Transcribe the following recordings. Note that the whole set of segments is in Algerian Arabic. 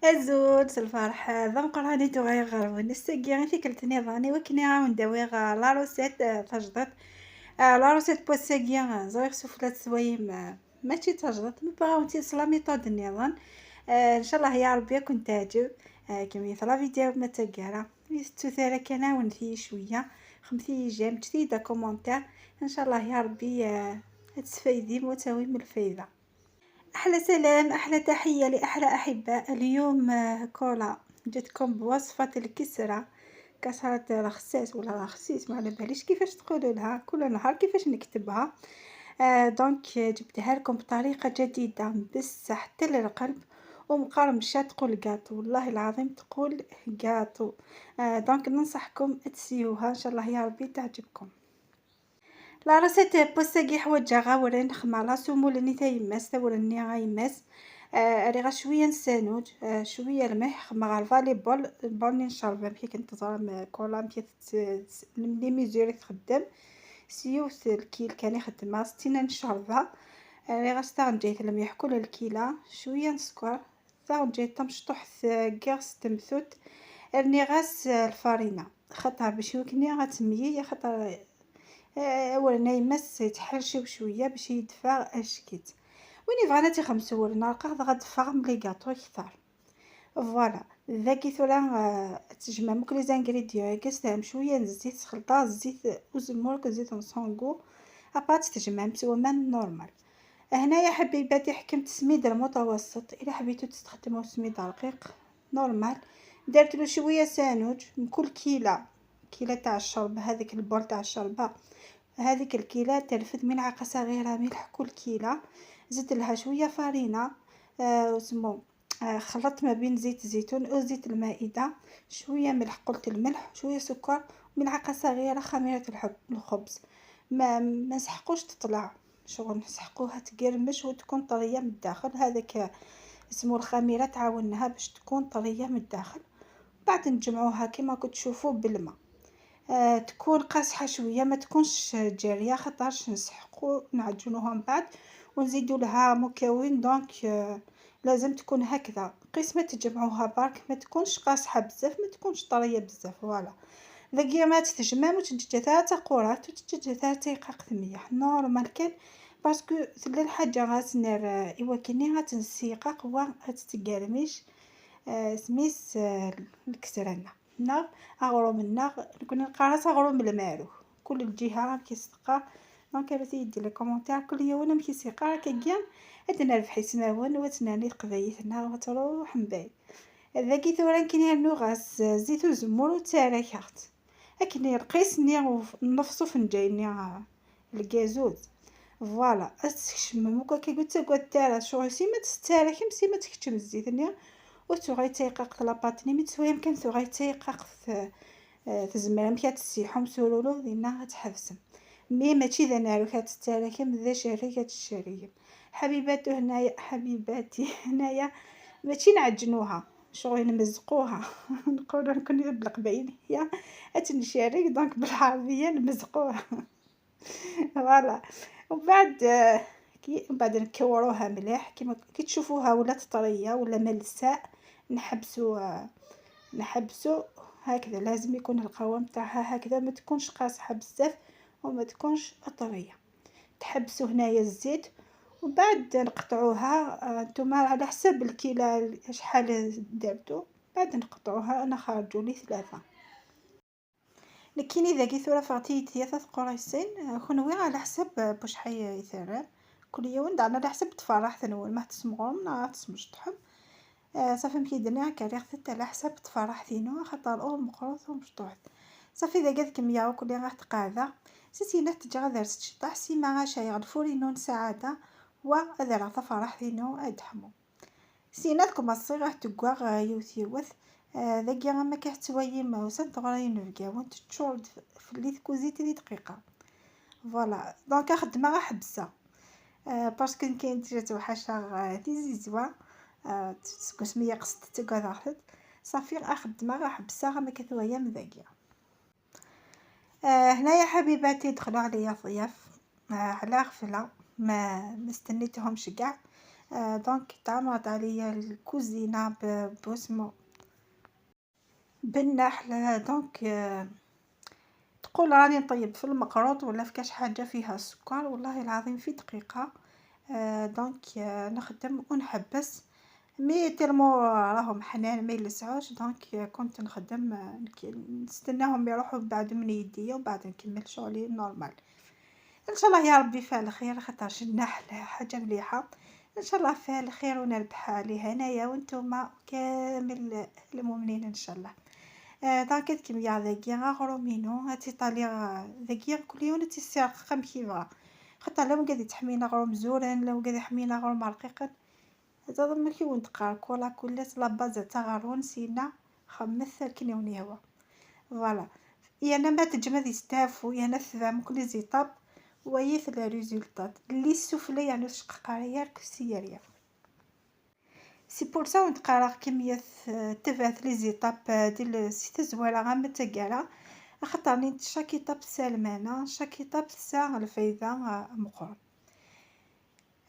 أزول الفرح ذا تغير غير نستاقي تيكلت نظامي وكني عاون داويغ la recette تجدط la recette بوساقي زغير سفلات سوايم ماشي تجدط مبغاو la méthode النظام. ان شاء الله يا ربي كنت تعجب كمية la vidéo ما تقرا تثارا كان ونثي شويه خمسي j'aime جديده commentaire. ان شاء الله يا ربي تسفيدي وتاوي من الفايده. احلى سلام، احلى تحيه لاحلى احباء. اليوم كولا جاتكم بوصفه الكسره، كسرة رخساس ولا رخسيس ما على باليش كيفاش تقولوا لها، كل نهار كيفاش نكتبها. donc جبتها لكم بطريقه جديده بصح حتى للقلب ومقرمشه، تقول كاطو، والله العظيم تقول كاطو. donc ننصحكم تسيوها، ان شاء الله يا ربي تعجبكم. la recette بوساكي حوايج غاورين نخمع la semoule ني تايماس تاورني غايماس ريغا شويه نسانوج شويه الملح خمع الفالي bol بولني نشربها مكي كنتظر كولا مكي les mesures تخدم سيوس الكيل كان يخدمها ستينا نشربها ريغا ستغنجيت الملح كل الكيلة شويه نسكر ثاغنجيت تمشطوح كاع تمثوت رني غاس الفارينة خاطر باش يوكني غتميي خاطر أولا يمس يتحرشو شويه باش يدفع اشكيت وين يبغانا تيخمسو ورنا لقا غدفع ملي كاطو كثر. voilà ذاكي ثورا تجمع موك les ingrédients كاس شويه الزيت خلطه الزيت وزمورك زيت نصونغو ابات تجمع مسومان normal. هنايا حبيباتي حكمت سميد المتوسط، الا حبيتو تستخدموا سميد رقيق normal. درت له شويه سانوج من كل كيله، كيله تاع الشرب هذيك ال bol تاع الشربه هذيك الكيله ترفد ملعقه صغيره ملح كل كيله. زدت لها شويه فرينه وسمو خلطت ما بين زيت الزيتون وزيت المائده، شويه ملح، قلت الملح، شويه سكر، ملعقه صغيره خميره الخبز. ما نسحقوش تطلع شغل، نسحقوها تقرمش وتكون طريه من الداخل. هذاك اسمو الخميره تعاونها باش تكون طريه من الداخل. بعد نجمعوها كما كنت تشوفوا بالماء، تكون قاصحه شويه ما تكونش جاريه خاطرش نسحقو نعجنوها من بعد ونزيدو لها مكون. donc لازم تكون هكذا قسمه تجمعوها برك، ما تكونش قاصحه بزاف ما تكونش طريه بزاف. voilà ذاك ما تتجمع وتجي تقورات وتجي تيقاق ثميح normal كان parce que تلا الحاجه غاتنار ايوا كني غاتنسيقاق و غاتتقرمش سميس الكسرانه نا اغروم النا كنا نقرا اغروم المارو كل الجهه كيسقى. donc هذا تيدي les commentaires كل يوم كيسيقا كيكيان عندنا ربحي سماون وتناني قبايتنا وتروح من بعيد. ذاكي ثورا كيني غاس زيت وزمور وتاراكات اكني رقيسني نفصو فنجايني الكازوز. voilà استكشم موكا كي قلت تارا شغل سيما تستاركم سيما تكتم الزيت وتوغي تيقاق la pâte ني متسويم كان توغي تيقاق تزمر مكا تسيحهم سولولو دينا تحبسم mais ماشي ذا نارو كتستاركم ذا شاري كتشاريم. حبيباتو هنايا حبيباتي هنايا ماشي نعجنوها شغل نمزقوها نقولو نكون بالقبايلية اتنشارك donc بالعربية نمزقوها. voilà ومن بعد كي من بعد نكوروها مليح كيما كي تشوفوها ولات طريه ولا ملساء نحبسو هكذا. لازم يكون القوام تاعها هكذا، ما تكونش قاصحه بزاف وما تكونش طريه. تحبسو هنايا الزيت وبعد نقطعوها نتوما على حسب الكيله شحال درتو. بعد نقطعوها، انا خرجوا لي 3. لكن ذاكي ثورة فغتي ثلاثة قريصين كنوي على حسب بوشحال يثرب كل يوم دعنا على حسب تفرح تنول ما تسمغرم نا تسمشطحم صافي مكيدني هكا ريغ على حسب تفرح ثينو خاطر او مقروط ومشطوح. صافي ذاك كمية وكل غا تقاعدة سيتينا تجا غادر تشطح سيما غاشايغ الفورينو سعادة و هذا تفرح ثينو ادحمو سينا تكون الصيغة تقوا يوث يوث ذاكي ما كحتوايم وسان تغراين نفكاون تشورد في اللي كوزيتي دي دقيقة. voilà donc خدمة غا حبسة parce que كاين déjà توحشة تيزيزوا سمية قصد تقعد صافي خدمة غا حبسة غا ما كتوايم ذاكيا. هنايا حبيباتي دخلوا عليا ضياف على غفلة ما مستنيتهمش كاع. donc تعمرت عليا الكوزينة بوسمو بالنحل. donc تقول راني نطيب في المقروط ولا في كاش حاجة فيها السكر، والله العظيم في دقيقة. donc نخدم ونحبس، mais tellement راهم حنان ما يلسعوش. donc كنت نخدم نستناهم يروحوا بعد من يديا وبعد نكمل شغلي normal. ان شاء الله يا ربي فيها الخير، خاطرش النحل حاجة مليحة. ان شاء الله فيها الخير ونربح عليها انايا وانتم كامل المؤمنين ان شاء الله. donc كيميا ذاكي غرومينو تيطالي ذاكي كل يوم تيسير خم كيبغا، خاطر لو قاعد تحمينا غروم زوران، لو قاعد يحمينا غروم رقيقا. هذا ما كي تقار كولا كلات la base تاع غارون سينا خمث كنيوني هو voilà. يانا ما تجمد يستافو يانا ثفام كل les étapes ويث le résultat اللي السفلى يعني شققارية كسيارية. c'est pour ça ونتقرا كمية تبعت les étapes ديال سي تزوالة غا متاكالا، خاطر نيت chaque étape سالمانة، chaque étape تسا الفايدة مقرن.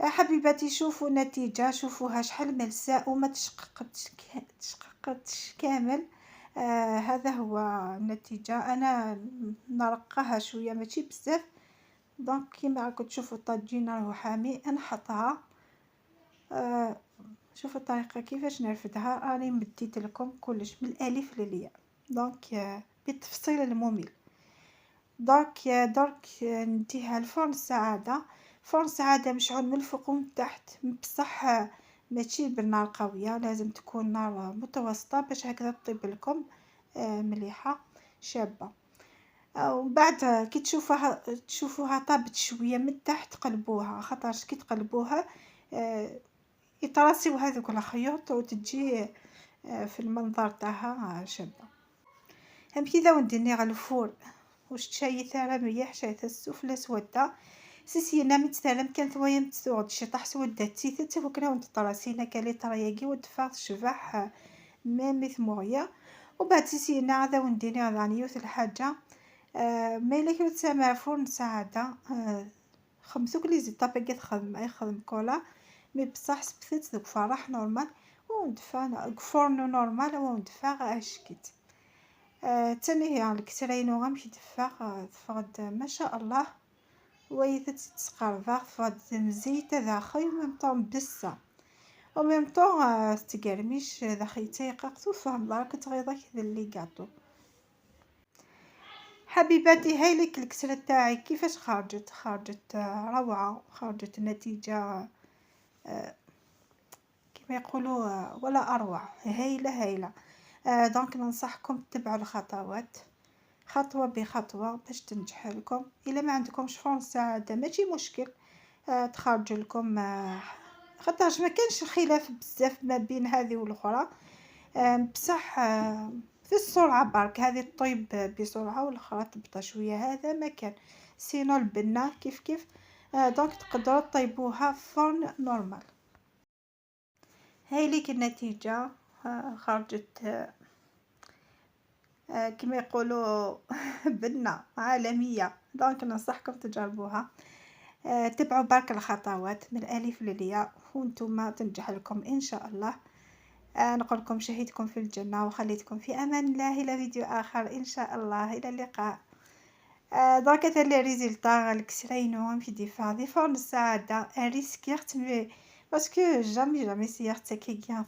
حبيباتي شوفوا النتيجة، شوفوها شحال ملساء وما تشققتش كامل. هذا هو النتيجة. انا نرقاها شوية ماشي بزاف. donc كيما راكم تشوفوا الطاجين راهو حامي، نحطها. شوفوا الطريقة كيفاش نرفدها، راني مديت لكم كلش من الالف للياء، donc بالتفصيل الممل. donc درك نديها الفرن السعادة، فرن السعادة مشعول من الفوق ومن تحت، بصح ماشي بالنار قوية، لازم تكون نار متوسطة باش هكذا تطيب لكم مليحة شابة. ومن بعد كي تشوفوها طابت شوية من تحت قلبوها، خاطرش كي تقلبوها يطراسيو هذوك الخيوط وتجي في المنظر تاعها شابة. هم كي وندير على ال four واش تشاي راه مليح شايث السفلى سودا سيسينا متسالم كان ثوايا متسوغد شي طاح سودا تيثت وكنا وانت طراسينا كالي طرياكي ودفاغ الشباح مامي ثموغيا. وبعد سيسينا غدا ونديني غدا يوث الحاجة. ما إلا كي تسمع فرن سعادة خمسوك les étapes كي تخدم يخدم كولا، mais بصح سبتت دوك فرح normal وندفع فرن normal وندفع اشكيت. تاني هي الكسرينو غامشي دفاغ تفغد ما شاء الله ويث تسقربا تفغد مزيت داخل و même temps بسا و même temps تقرميش داخل تيقق تفهم دارك تغيضك les gâteaux. حبيباتي هاي لك الكسرة تاعي كيفاش خرجت، خرجت روعة، خرجت النتيجة كما يقولوا ولا أروع، هايلة هايلة. donc ننصحكم تتبعوا الخطوات خطوة بخطوة باش تنجح لكم. إلا ما عندكمش فرن السعادة ماشي مشكل، تخرج لكم، خاطرش ما كانش خلاف بزاف ما بين هذه والاخرى، بصح في السرعة برك، هذه طيب بسرعة والاخرى تبطى شوية، هذا ما كان. sinon البنة كيف كيف. donc تقدروا طيبوها فرن normal. هاي ليك النتيجة، خرجت كما يقولوا بنة عالمية. donc ننصحكم تجربوها، تبعوا برك الخطوات من الالف للياء وانتم تنجح لكم ان شاء الله. نقول لكم شهيتكم في الجنة وخليتكم في امان الله الى فيديو اخر ان شاء الله، الى اللقاء. donc هذا les résultats الكسرينو في ديفا دي فرن السعادة ريسكيرت mais parce que jamais jamais سيرت كي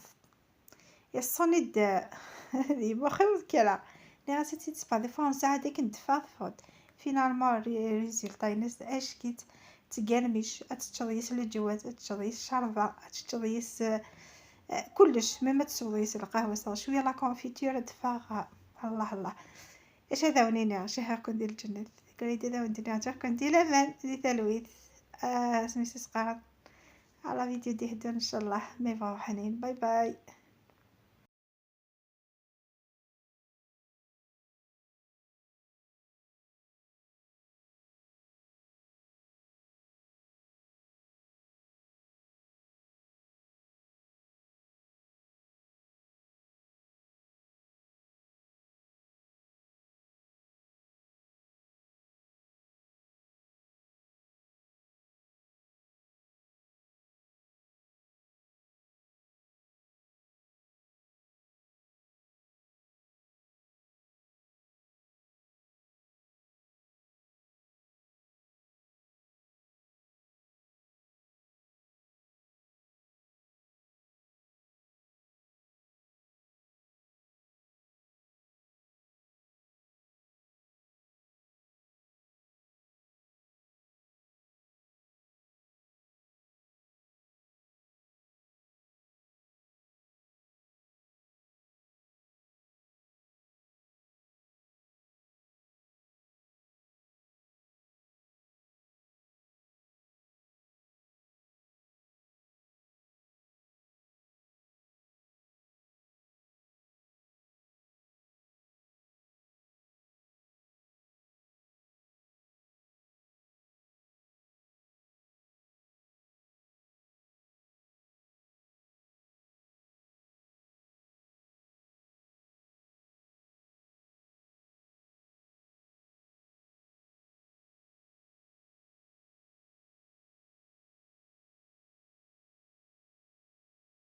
يصوني دي بوخي كلا لي غاسيتي تسبا دي فرن السعادة كندفع فوت finalement résultat ينس اش كيت تقرمش اتشضيس الجواز اتشضيس الشربة اتشضيس كلش même تسويس القهوة شوية la confiture دفاغ الله الله. اش هذا ونينا شي كون ديال الجنة كريدي ذا وندير كون ديال امان دي ثلويث سميتو سقار على فيديو دي هدو ان شاء الله. مي حنين، bye bye.